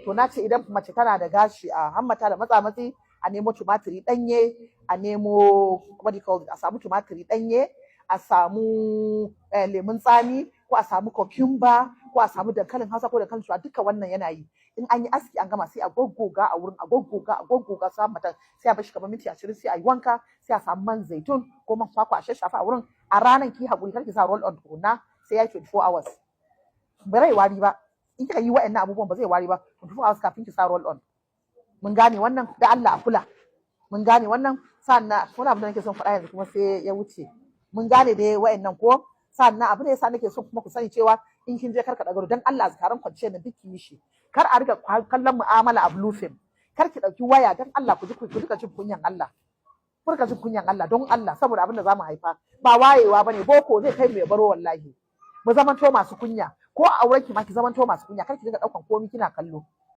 To, na ce idan mace tana da gashi a hammata da matsa matsi, a nemo tumatiri danye, a nemo, what do you call it, a samu tumatiri danye, a samu lemun tsami, ko a samu cucumber, ko a samu dankalin Hausa ko dankalin Turawa, duka wannan yana yi. In an yi aski an gama, sai a goggoga a wurin, a goggoga, a goggoga su hammata, sai a bashi kamar minti 20, sai a yi wanka, sai a samu man zaitun ko man kwakwa a shashafa a wurin. A ranan ki haƙuri, kar ki sa roll on tukunna sai ya yi 24 hours. Ba zai wari ba. In kika yi wa'annan abubuwan, ba zai wari ba 24 hours kafin ki sa roll on. Mun gane wannan? Da Allah a kula. Mun gane wannan? Sannan wani abu da nake son faɗa yanzu kuma sai ya wuce. Mun gane dai wa'annan ko? Sannan abu da yasa nake son kuma ku sani cewa in kin je karka gado, dan Allah, azkaran kwanciyar nan duk ki yi shi. Kar a riga kallon mu'amala a blue film. Kar ki dauki waya. Dan Allah ku ji, ku rika jin kunyan Allah, ku rika jin kunyan Allah, don Allah, saboda abin da zamu haifa. Ba wayewa bane, boko zai kai mu ya baro wallahi. Mu zamanto masu kunya. Ko a auren ki ma ki zamanto masu kunya. Kar ki dinga daukan komi kina kallo.